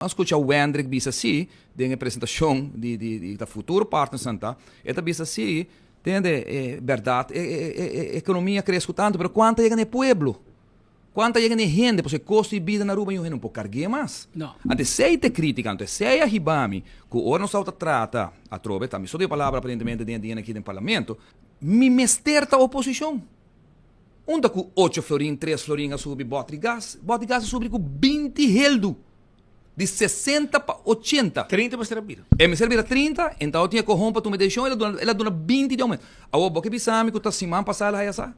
A scucha Wendrick bisa si den e presentacion di di di ta futuro partnersnan ta, e ta bisa si, tende, e berdad e e e economia crece cu tanto, pero cuanto a yega na e pueblo? Cuanto a yega na e hende? Pasobra e costo di bida na Aruba yu hende no por cargu'e mas. No. Anto esey ta e critica, anto esey a hiba mi cu ora nos tabata trata, atrobe ta mi so di e palabra aparentemente den e dianan aki den parlamento, mi mester ta oposicion. Unda ku ocho florin, tres florin a subi bòt di gas? Bòt di gas a subi ku 20 heldu, di 60 pa 80. 30 mester a bira. E mester a bira 30, entao tin e kohon pa tuma e desishon, el a duna, el a duna 20 di oumento. Awor, bo ke bisa mi ku ta siman pasá el a haya sa?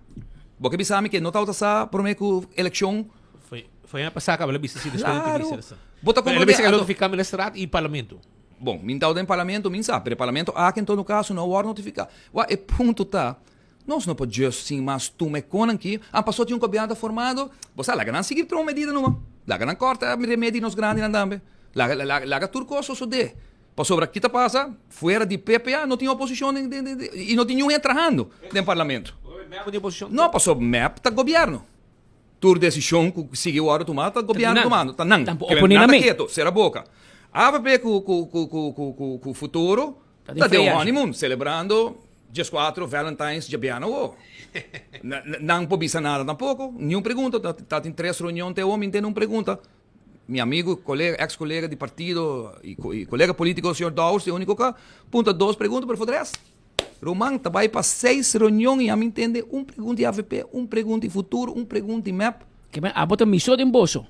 Bo ke bisa mi ke no tabata sa promé ku elekshon? Foi, foi aña pasá kaba el a bisa si despues di Klaru. entrevista el a sa. Bo ta Pero el a komprondé? bisa ke el a Anto, notifiká ministerat i parlamento. bon, mi tabata den parlamento, mi sa, pero e parlamento aki en todo kaso no a wòrdu notifiká. Wak, e punto ta, Nos no por just sin mas tuma e konan ki a paso tin un gobièrnu ta formado, bo sa laga nan sigui tuma medida numa, laga nan kòrta remedi nos grandinan tambe, laga laga tur kos sosodé, pasobra ki ta pasa fuera di PPA no tin oposishon den den den i no tin niun hende trahando den parlamento. No, pasobra mep ta gobièrnu, tur desishon ku sigui wòrdu tumá ta gobièrnu tumando, ta nan, nan ta keto, sera boka. Avp ku ku ku ku ku futuro Ta den un honeymoon, celebrando 14 Valentine's djabiana awo. Nan por bisa nada tampoco, niun pregunta. Ta tin tres reunion te awo, mi tende un pregunta. Mi amigo, colega, ex colega di partido y colega politico señor Dowers, e unico cu a punta dos pregunta, pero for de rest, ruman ta bay pa seis reunion y ami tende un pregunta di avp, un pregunta di Futuro, un pregunta di mep. Ke abo ta miso den boso.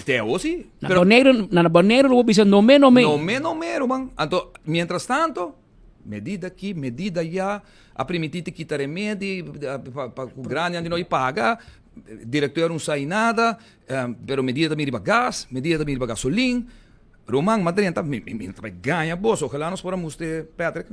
Te awo si. Na Boneiru, na Boneiru lo bo bisa no me, no me. No me, no me, ruman. Anto, mientras tanto, medida aki, medida allá, a primiti te kita remedi pa, pa ku grandi anti no i paga, directeur no sa i nada, pero medida ta bini riba gas, medida ta bini riba gasolin. Ruman, ma drenta, mi, mi, mi ta bai gaña boso, ojalá nos por a mustra Patrick.